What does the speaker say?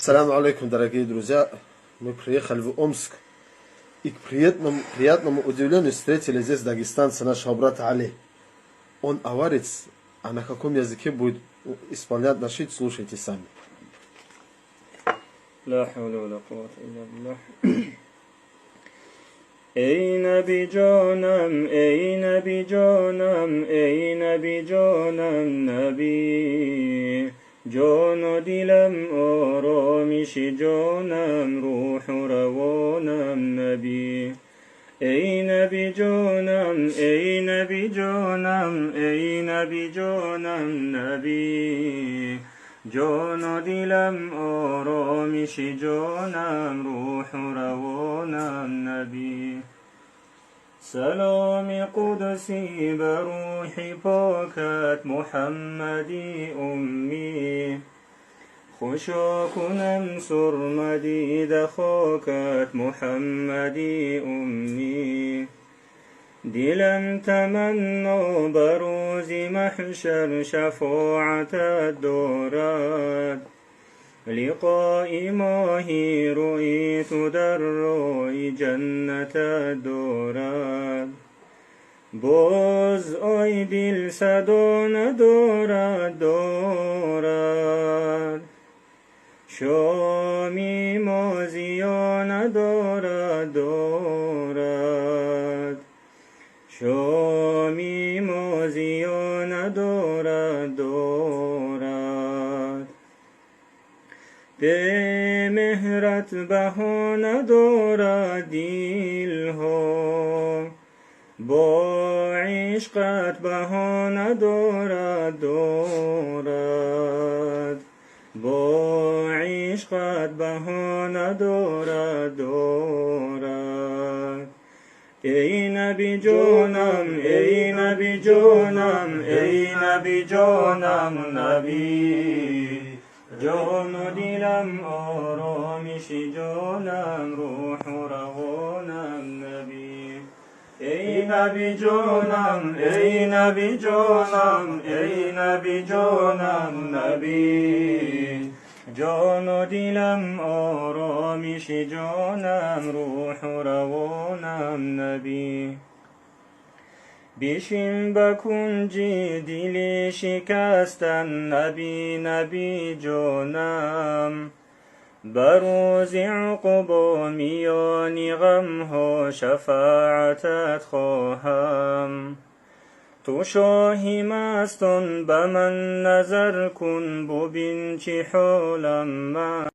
Салам алейкум, дорогие друзья. Мы приехали в Омск и к приятному удивлению встретили здесь дагестанца, нашего брата Али. Он аварец, а на каком языке будет исполнять нашид, слушайте сами. لا حول ولا قوة إلا بالله. Эй Наби ҷонам, эй Наби ҷонам, эй Наби ҷонам, Наби ҷону дилам, оромиши ҷонам, рӯҳу равонам, Наби. Эй Наби ҷонам, эй Наби ҷонам, эй Наби ҷонам, Наби ҷону дилам, оромиши ҷонам, рӯҳу равонам, Наби. Саломи қудсӣ ба рӯҳи покат, Муҳаммади уммӣ. Хушо кунам сурма дида хокат, Муҳаммади уммӣ. Дилам таманно ба рӯзи маҳшар шафоатат дорад. Лиқои моҳи рӯи ту дар роҳи ҷаннатат дорад. Боз ой, дил садо надорад, дорад. Шоми мо зиё надорад, дорад. Шоми мо зиё надорад, дорад. Бемеҳрат баҳо надорад дилҳо, бо ишқат баҳо надорад, дорад. Бо ишқат баҳо надорад, дорад. Эй Наби ҷонам, эй Наби ҷонам, эй Наби ҷонам, Наби ҷону дилам, оромиши ҷонам, рӯҳу равонам, Наби. Эй Наби ҷонам, эй Наби ҷонам, эй Наби ҷонам, Наби ҷону дилам, оромиши ҷонам, рӯҳу равонам, Наби. Бишин ба кунҷи дили шикастан, Наби, Наби ҷонам. Ба рӯзи уқбо миёни ғамҳо шафоатат хоҳам. Ту шоҳи мастон, ба ман назар кун, бубин чӣ ҳолам ман.